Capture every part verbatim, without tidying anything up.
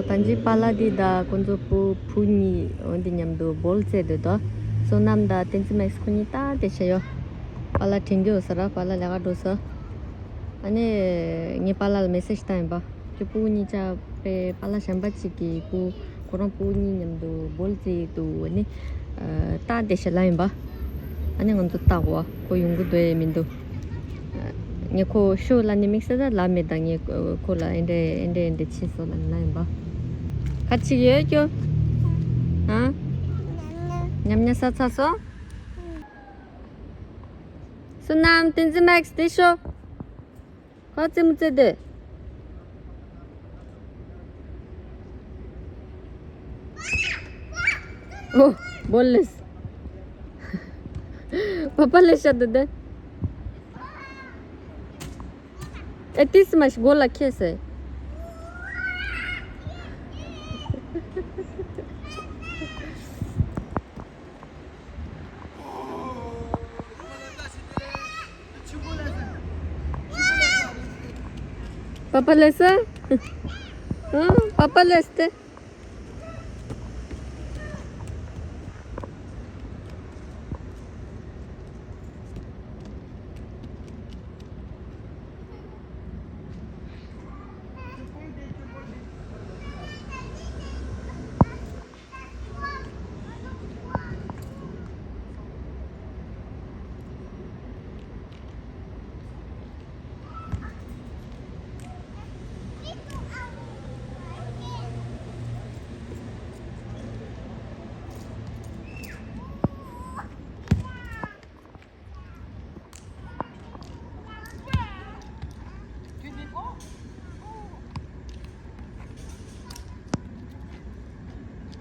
ད་ཅི་པཱ་ལགས་འདི་དང་ཁོང་ཚོ་བུ་བུ་གཉིས་འོན་ཏེ་མཉམ་དུ་བོལ་རྩེད་འདོད་དོ། བསོད་ནམས་དང་བསྟན་འཛིན་མེག་སི་ཁོ་གཉིས་ད་དེ་བྱས་ཡོད། པཱ་ལགས་དྲན་གྱི་ཡོད་ས་ར། པཱ་ལགས་ལས་ཀ་འགྲོ་ས། ཨ་ནི་ངས་པཱ་ལགས་ལ་མེ་སེ་ཇི་བཏང་ཡིན་པ། ཁྱོད་བུ་གཉིས་ཆ་པའི་པཱ་ལགས་གཞན་པ་གཅིག་གིས་བུ་ཁོ་རང་བུ་གཉིས་མཉམ་དུ་བོལ་རྩེད་འདུག་ཨ་ནི་ད་དེ་བྱས་ལབ་ཡིན་པ། ཨ་ནི་ང་ཚོ་ལྟ་གོ་ཁོ་ཡོང་གི་འདུག་ཨེ་མི་འདུག་ངས་ཁོ་ཤོག་ལ་ནི་དམིགས་བསལ་ད་ལབ་མེད། ད་ངས་ཁོ་ལ་ཨེ་འདྲས་ཨེ་འདྲས་ཨེ་འདྲས་བྱས་སོང་ལབ་ན་ཡིན་པ། ཁ་ཅིག་ཡོད་ཀྱོ། ཨ། ཉམས་ཉམས་ས་ཚ་སོང་། བསོད་ནམས། བསྟན་འཛིན་མེག་སི་དེ་ཤོག་ཁོ་རྩེད་མོ་རྩེ་དེ། ཨོ། བོལ་ལེས། པ་པ་ལེས་ཤ་དེ་དེ། ཨེ་ཏིས་མ་ཤི་གོ་ལ་ཁེ་སེ། པ་པ་ལེས། ཨ། པ་པ་ལེས་ཏེ།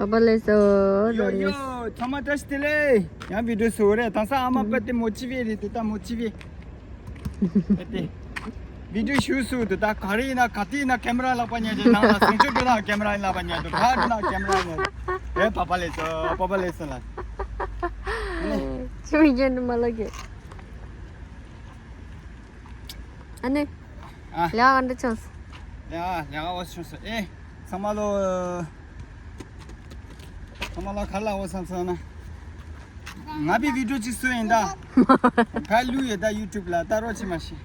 པ་པ་ལེས་སོ། ཡོ་ཡོ། ཚང་མ་བཀྲ་ཤིས་བདེ་ལེགས། ཡང་བི་ཌིའོ་བཟོ་རེད། དེང་སང་ཨ་མ་པ་དེ་མོ་ཅི་བི་རེད་དེ། ད་མོ་ཅི་བི། ཨ་དེ། བི་ཌིའོ་ཞུ་སུ་དེ། ད་ག་རེ་ཡིན་ན་ག་དེ་ཡིན་ན་ཀེ་མ་ར་ལག་པ་ཉལ་རེད། ནང་ལ་བཟང་སྤྱོད་འགྲོ་ན་ཀེ་མ་ར་ཡིན། ལག་པ་ཉལ་འདུག་ག་འགྲོ་ན་ཀེ་མ་ར་ཉལ་རེད། པ་པ་ལེས་སོ། པ་པ་ལེས་སོ་ལ། ཅི་མི་རྒན་དུ་མ་ལགས་ཀྱི། ཨ་ནི། ཨ། ལས་ཀ་འདྲ་བྱུང་སོང་། ལས་ཀ་ལས་ཀ་འོ་བྱུང་སོང་། ཨེ། ཚང་མ་ལོ། ཚང་མ་ལོ་ག་ལ་འོ་བསམ་སོང་ན། ང་པའི་བི་ཌིའོ་གཅིག་བཟོས་ཡིན་ད། ག་ལུས་ཡོད་ད་ཡུ་ཊུབ་ལ་ལྟ་རོགས་བྱེད་མ་ཤེས།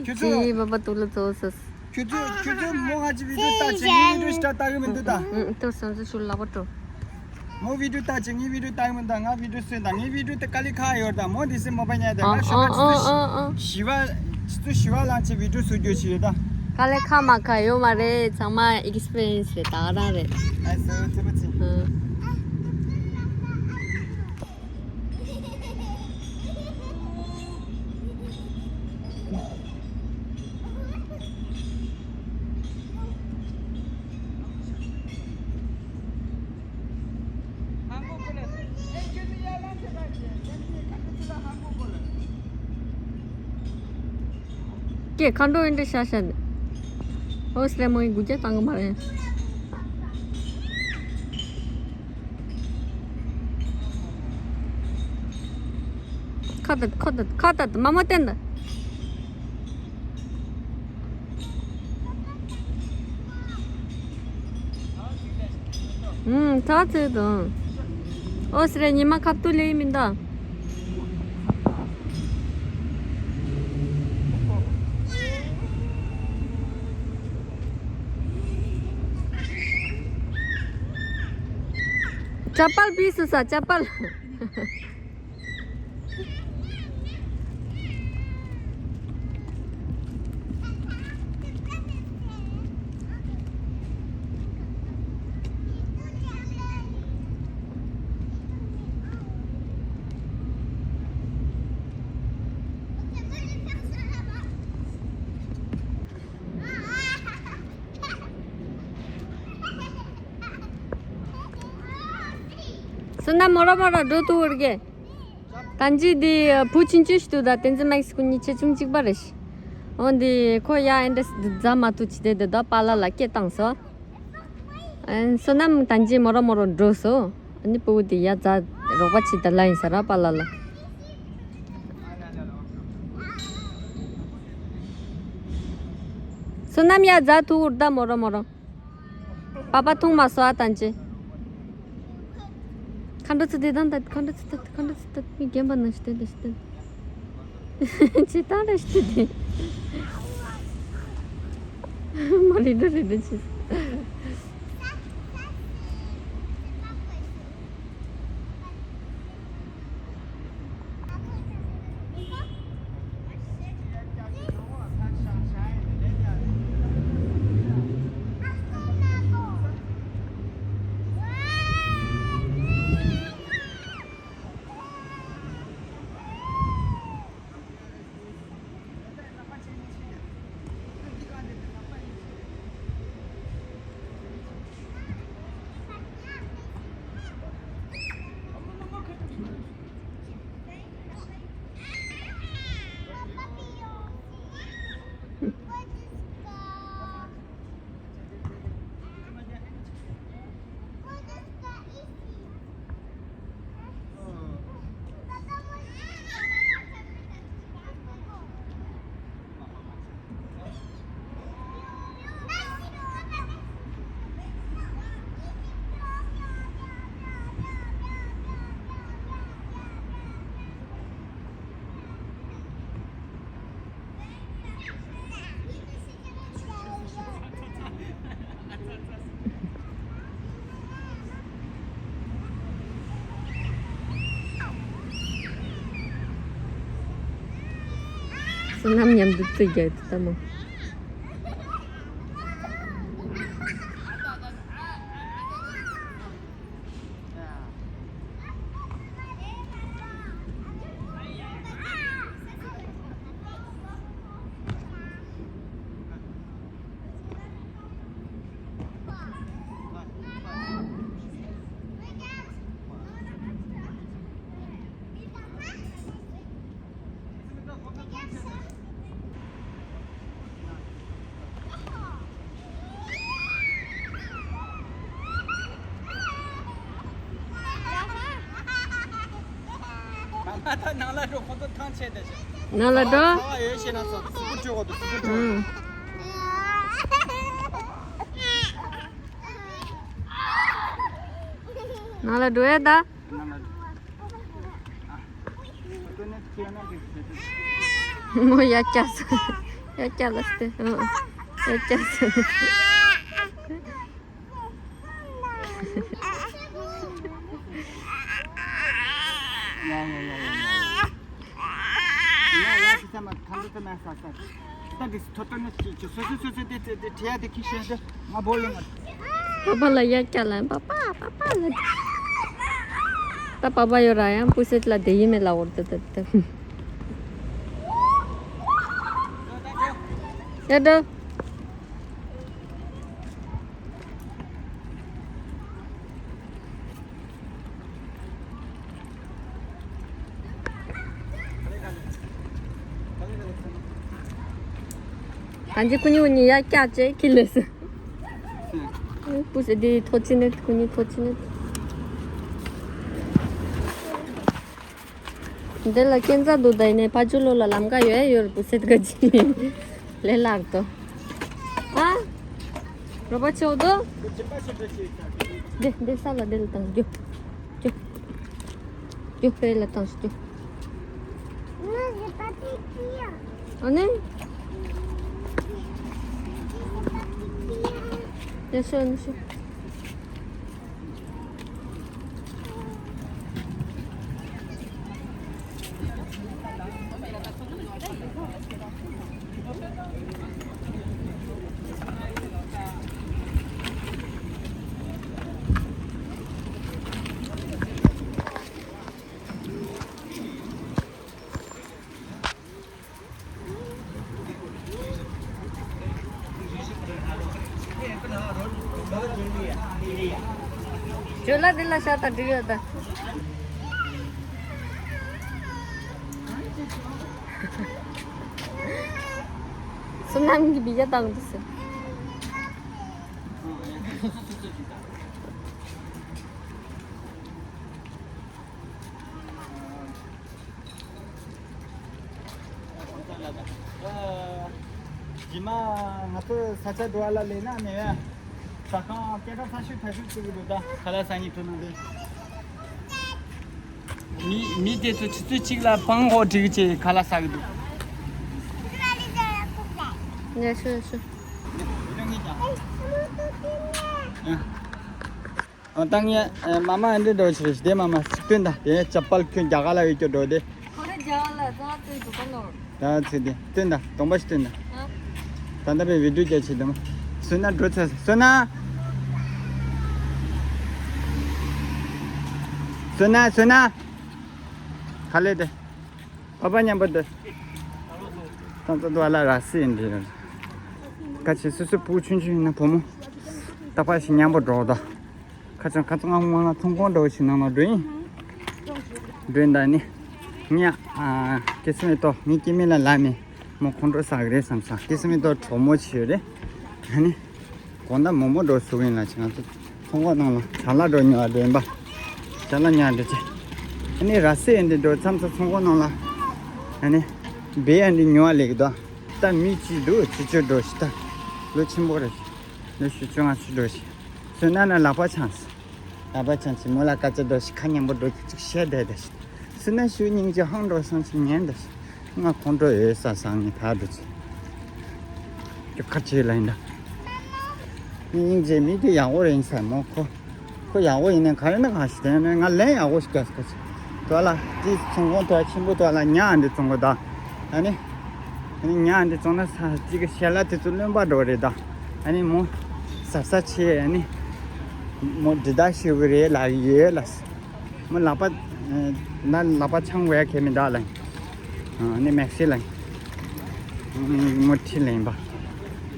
ཁྱོད་ཚོ། ཅི་བ་བ་ཏུ་ལ་ཚོ་སོ། ཁྱོད་ཚོ་ཁྱོད་ཚོ་མོ་ང་ཅི་བི་ཌིའོ་ལྟ་བྱེད། ངའི་བི་ཌིའོ་ཞིག་ལྟ་གི་མི་འདུག་ད། ཨུ་ཏོ་སོང་ཚོ་ཤུ་ལ་བ་ཏོ། མོ་བི་ཌིའོ་ལྟ་ཅིག་ངའི་བི་ཌིའོ་ལྟ་གི་མི་འདུག་ང་བི་ཌིའོ་བཟོས་དང་། ངའི་བི་ཌིའོ་དེ་དཀའ་ལས་ཁག་ཡོད་ད། མོ་འདི་སེ་མོ་པ་ཉལ་དེ། ང་ཤོག་ཨ་ཆུ་ཚོད་ཞི་བ། ཆུ་ཚོད་ཞི་བ་ལང་ཆེ་བི་ཌིའོ་བཟོ་རྒྱུ་ཞིག་ཡོད་ད། དཀའ་ལས་ཁག་མ་ཁག་ཡོད་མ་རེད། ཚང་མ་ཨེག་སི་པི་རི་ཡན་སི་རེད། ད་ག་རང་རེད། ཨ་སོ་ཚེ་པ་ཚེ། ཨ། ཀྱེ་མཁའ་འགྲོ་འདི་འདྲ་ཤ་ཤ་ནི། ཨོ་སི་ལེ་མོ་ཡི་དགུ་བརྒྱ་བཏང་གི་མ་རེད། ཁ་ཏ་ཁ་ཏ་ཁ་ཏ་མ་མ་བསྟན་ད། ཨུམ། ཚ་ཚོད་དང་། ཨོ་སི་རེ་ཉི་མ་ཁ་ཐུག་ལེ་མིན་ད། ཅ་པལ་པི་སུ་ས་ཅ་པལ། སུ་ན་མོ་ར་མོ་ར་འགྲོ་ཐུ་བར་གེ། ད་ཅི་དེ་བུ་ཆུང་ཆུང་ཞིག་འདུག་ད་བསྟན་འཛིན་མེག་སི་ཁོ་གཉིས་ཆེ་ཆུང་གཅིག་པ་རེད་ཤི། འོན་ཏེ་ཁོ་ཡ་ཨེ་འདྲ་ཟ་མ་ཐུབ་ཅི་དེ་དེ་ད་པཱ་ལགས་ལ་སྐད་བཏང་སོང་། ཨན་བསོད་ནམས་ད་ཅི་མོ་ར་མོ་ར་འགྲོ་སོང་། ཨ་ནི་ཕྲུ་གུ་དེ་ཡ་ཛ་རོགས་པ་བྱེད་ད་ལ་ཡིན་ས་ར་པཱ་ལགས་ལ། བསོད་ནམས་ཡ་ཛ་ཐུག་ད་མོ་ར་མོ་ར། པ་པ་འཐུང་མ་སོང་ཨ་ད་ཅི། ཁ་འདྲ་ཚོ་དེ་དང་ད་ཁ་འདྲ་ཚོ་ད་ཁ་འདྲ་ཚོ་ད་མི་རྒན་པ་ན་ཤི་ཏེ་ད་ཤི་ཏེ། ཅི་ད་ར་ཤི་ཏེ། མ་རི་འདྲ་རི་འདྲ་ཅི། བསོད་ནམས་མཉམ་དུ་རྩེ་རྒྱག་དུས་ལྟ་མོ། ད་ནང་ལ་འགྲོ། ཁོ་ཚོ་ཐང་ཆད་དེ། ནང་ལ་འགྲོ། ཚ་བ་ཡོད་ཤེས་ན་ཚོ་སུ་བུ་བྲོ་གོ་དུ་སུ་བུ་བྲོ། ཨང་། ནང་ལ་འགྲོ་ཡ་ད། ནང་ལ་འགྲོ། མོ་ཡ་ཀྱ་ས། ཡ་ཀྱ་ལ་སྟེ། ཨང་། ཡ་ཀྱ་ས། ཡ་ཡ་ཡ་ཡ་ཡ། ཡ་ཡ་ཁྱི་ཚང་མ་ཁ་འདི་ཚང་མ་ཟ་ཟ། ད་འདི་ཐོ་ཐོ་ནི་ཅི་ཅི་སོ་སོ་སོ་སོ་དེ་དེ་དེ་བྲེ་ཡ་དེ་ཁྱི་ཤེས་དེ་ང་བོ་ལེ་ང་། པ་པ་ལ་ཡ་ཀྱ་ལ་པ་པ་པ་པ་ལ། ད་པ་པ་ཡོད་ར་ཡང་པུ་སེད་ལ་དེ་ཡིན་མེད་ལ་འོར་དེ་དེ་དེ། ཡ་ད། གང་ཅི་ཁུ་ཉི་ཁུ་ཉི་ཡ་ཀྱ་ཅེ་ཁི་ལེ་སི། པུ་སེ་དེ་ཐོ་ཅི་ནེ་ཁུ་ཉི་ཐོ་ཅི་ནེ། འདི་ལ་ཀན་ཛ་འདུག་ད་ཡིན་ནའི་ཕ་ཇུ་ལོ་ལ་ལམ་ཀ་ཡོད་ཡོད་པུ་སེ་ད་ག་ཅི་ལེ་ལག་ཏོ། ཨ། རོ་པ་ཆོག་དོ། འདི་འདི་ས་ལ་འདི་ལ་བཏང་རྒྱུ། རྒྱུ། རྒྱུ་དཔེ་ལ་བཏང་རྒྱུ། ཨ་ནི། ཡ་ཤོ་ནི་ཤོ། ཇོ་ལ་འདི་ལ་ཤ་ད་འགྲིག་ཡོད་ད། བསོད་ནམས་ཀྱི་བི་ཇ་བཏང་འདུག་ཟེར། རྗེས་མ་ང་ཚོ་ས་ཆ་འགྲོ་བ་ལ་ལས་ན་མེད་བས། ཟ་ཁང་སྐད་གྲགས་ཚ་ཤོས་ཕལ་ཆེར་བཙུགས་ཀྱི་འདུག་ད་ཁ་ལག་ཟ་མཁན་ཐུག་ན་འདི། མི་མི་དེ་ཚོ་ཆུ་ཚོད་གཅིག་ལ་པང་ཧོ་བསྒྲིགས་བྱས་ཁ་ལག་ཟ་གི་འདུག་ཡ་ཤོ་ཡ་ཤོ། ཨ་ད་ངས་མ་མ་འདི་འགྲོ་ཕྱིར་དེ་མ་མ་ཚིག་སྟོན་ད་དེ་ནས་ཅ་པལ་ཁྱོད་རྒྱ་གར་ལ་ཡོད་ཀྱོ་འགྲོ་དེ། ཁོ་རེ་རྒྱ་གར་ལ་ཙང་ཙེ་འདུག་ག་ལོར། ད་ཚིག་དེ་སྟོན་ད་གདོང་པ་ཞིག་སྟོན་ད། ཨ། ད་ལྟ་བའི་བི་ཌིའོ་རྒྱ་ཆེ་དུ་མ། སོན་ན་འགྲོ་ཚར་སོན་ན། སོན་ན་སོན་ན། ག་ལེ་དེ། པ་པ་མཉམ་པོ་འདི། ཏང་ཙ་དུ་བ་ལ་ར་སི་ཡིན་འདི། ཀ་ཆེ་སོ་སོ་བུ་ཆུང་ཆུང་ཡིན་ན་བུ་མོ། རྟག་པར་ཞིག་མཉམ་པོ་འགྲོ་ད། ཁ་ཚང་ཁ་ཚང་ང་ང་ཚོང་ཁང་འགྲོ་ཞིག་ནང་ལ་འགྲོ་ཡིན། འགྲོ་ཡིན་ད་ནི། ངས་ཨ་ཀེ་སི་མེ་ཏོག་ངའི་སྐྱེ་དམན་ལ་ལབ་མེད། མོ་ཁོང་ཁྲོ་ཟ་གི་རེད་བསམ་ས་ཀེ་སི་མེ་ཏོག་གྲོགས་མོ་ཆེ་ཡོད་རེད། ཨ་ནི། དགོང་དག་མོག་མོག་འགྲོ་ཟུག་ཡིན་ལ་ཆ་ང་ཚོ་ཚོང་ཁང་ནང་ལ་ཇ་ལ་འགྲོ་ཉོ་བ་འགྲོ་ཡིན་པ། ཇ་ལ་ཉོ་བ་འགྲོ་ཆེ། ཨ་ནི་ར་སེ་ཡན་འདི་འགྲོ་མཚམས་སུ་ཚོང་ཁང་ནང་ལ། ཨ་ནི། བེ་ཡན་འདི་ཉོ་བ་ལེགས་དོ། ད་མི་གཅིག་འདུག་ཅི་ཅོ་འགྲོ་ཞིག་ད། ལོ་ཆེན་པོ་རེད། ལོ་ཞུ་ཅོ་ང་ཚོ་འགྲོ་ཞིག་སོན་ན་ན་ལག་པ་འཆང་སི། ལག་པ་འཆང་སི་མོ་ལ་ཀ་ཅ་འགྲོ་ཞིག་ཁ་མཉམ་པོ་འགྲོ་ཅིག་བཤད་བསྡད་བསྡད་ཞིག་སོན་ན་ཞུ་སྙིང་རྗེ་ཧང་འགྲོ་སང་ཞིག་ཉན་བསྡད་ཞིག་ང་ཁོང་ཁྲོ་ཡོད་ས་སང་ངས་ད་འགྲོ་ཚེ། ཁྱོད་ཁ་ཆེ་ལ་ཡིན་ད། སྙིང་རྗེ་མི་དེ་ཡག་པོ་རེད་ཡིན་ས་མོ་ཁོ། ཁོ་ཡག་པོ་ཡིན་ནའི་ག་རེ་ན་གང་ཞིག་དེ་ནས་ང་ལན་ཡག་པོ་ཞིག་རྒྱག་ས་ཁ་ཆེ། དོ་ལ་དེ་ཚོང་ཁང་དོ་ཆེན་པོ་དོ་ལ་ཉ་འདི་བཙོང་གོ་ད། ཨ་ནི། ཨ་ནི་ཉ་འདི་བཙོང་ན་ས་གཅིག་གི་ཞལ་ལག་དེ་ཚོ་རློན་པ་འགྲོ་རེད་ད། ཨ་ནི་མོ། ཟབ་ས་ཆེ་ཨ་ནི། མོ་འདི་ད་ཤེས་གི་རེད་ལ་ཡོད་ལ། མོ་ལག་པ། ན་ལག་པ་འཆང་བས་ཁས་མི་འདག་ལ། ཨ་ནི་མེག་སི་ལ། མོ་ཁྲི་ལེན་པ།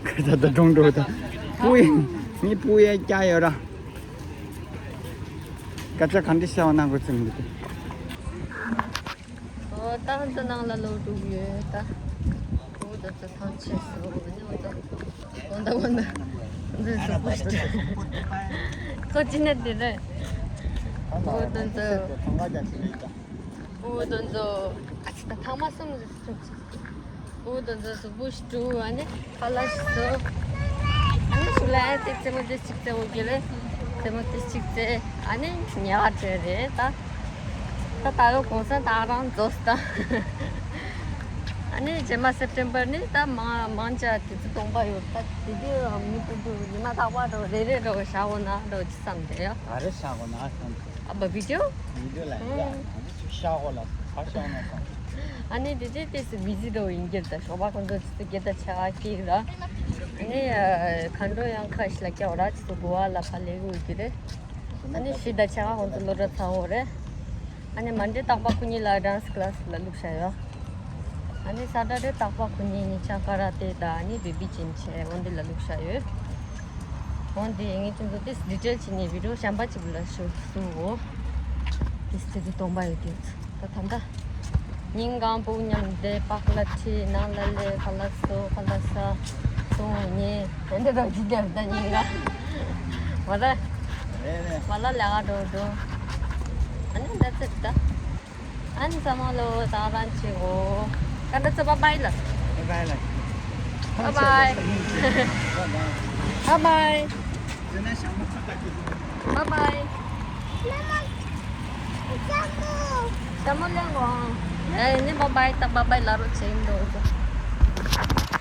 ཁ་ད་ད་སྒྲུང་འགྲོ་ད། སྤུ་ཡི། ངའི་སྤུ་ཡི་སྐྱ་ཡོད་ར། སྐད་ཆ་ག་འདྲི་བཤད་པ་གནང་དགོས་ཚུལ་འདི་དེ། ཨོ་ད་ང་ཚོ་ནང་ལ་ལོག་འགྲོ་གི་ཡོད་ད། ཨོ་ད་ཚོ་ཐང་ཆད་སོང་། ཨོ་ད་ཨོ་ད། འདི་སུ་པོ་ཞིག་ཁོ་ཅི་ནས་དེ་རེད། ཨོ་ད་ཚོ། ཨོ་ད་ཚོ། ཨ་ཙི་ད་ཐང་མ་སོང་ཟེར་ཚོ། ཨོ་ད་ཚོ་སུ་པོ་ཞིག་འགྲོ་ཨ་ནི། ཁ་ལག་ཞིག་བཟོ། ཨ་ནི་ཞུ་ལ་ཡ་ཏིག་རྩེ་མོ་ཏིག་ཅིག་རྩེ་འོ་གི་རེད། རྩེ་མོ་ཏིག་ཅིག་རྩེ། ཨ་ནི་ཉལ་བ་བྲོས་རེད་ད། ད་ད་ལོ་གུང་སེང་ད་རང་རྫོགས་ད། ཨ་ནི་རྗེས་མ་སེབ་ཊེམ་བར་ནི་ད་མང་མང་ཆེ་དུས་ཚོད་སྟོང་པ་ཡོད་ད། དེ་དུས་མི་ཏུ་ཏུ་ཉི་མ་རྟག་པར་འགྲོ་རེ་རེ་འགྲོ་བཞག་འོ་ན་འགྲོ་ཅི་བསམ་དེ་ཡ། ད་རེ་བཞག་འོ་ན་བསམ་དེ། ཨ་བ་བི་ཌིའོ། བི་ཌིའོ་ལ་ཡ། ཨ་ནི་ཅིག་ཤ་གོ་ལ་ཁ་ཤ་ན་སོང་། ཨ་ནི་དེ་རྗེས་ཏེ་སི་བི་ཟི་འགྲོ་ཡིན་གྱི་རེད་ད། ཞོགས་པ་ཁོང་ཚོ་ཆུ་ཚོད་བརྒྱད་དང་ཕྱེད་ཀ་སྐྱེལ་ར། ཨ་ནི་མཁའ་འགྲོ་ཡང་ཁ་ཤས་ལ་སྐྱེལ་བ་ར་ཆུ་ཚོད་དགུ་པ་ལ་ཕར་སླེབས་དགོས་ཀྱི་རེད། ཨ་ནི་བཞི་དང་ཕྱེད་ཀ་ཁོང་ཚོ་སློབ་གྲྭ་ཚར་འོ་རེད། ཨ་ནི་མན་ཌེ་རྟག་པར་ཁོ་གཉིས་ལ་ཌན་སི་ཀི་ལ་སི་ལ་བླུགས་བཞག་ཡོད། ཨ་ནི་ས་ཊར་ཌེ་རྟག་པར་ཁོ་གཉིས་གཉིས་ཆ་ཀ་ར་ཏེ་དང་ཨ་ནི་བེ་བི་ཇིམ་བྱས་འོ་འདི་ལ་བླུགས་བཞག་ཡོད། འོ་འདི་ངས་ཁྱོད་ཚོ་ཏིས་ཌི་ཊེལ་བྱས་ནས་བི་ཌིའོ་གཞན་པ་གཅིག་ལ་ཞུ་གསུངས་འོ། ཏིས་ཏིས་ཏིས་སྟོང་པ་ཡོད་དུས་ད་ད་ད། ཉིན་གང་པོ་མཉམ་བསྡད་པགས་ལ་ཁྲིད་ནང་ལ་ལས་ཁ་ལག་བཟོ་ཁ་ལག་ཟ། སོང་ཉེ་དེ་འདྲ་རོ་ཇི་རྒྱབ་ད་ཉིན་གང་། མ་ལ། རེད་རེད། མ་ལ་ལས་ཀ་འགྲོ་འགྲོ། ཨ་ནི་that's it ད། ཨ་ནི་ཚང་མ་ལོ་ད་རང་ཆེ་གོ། ཀ་འདྲ་ཚོ་བ་བའི་ལ། བ་བའི་ལ། བ་བའི། བ་བའི། བ་བའི། ཞྭ་མོ་ལེན་གོ། ཨེ་ནི་བ་བའི་ད་བ་བའི་ལ་རོ་ཆེ་ཡིན་འགྲོ་འགྲོ།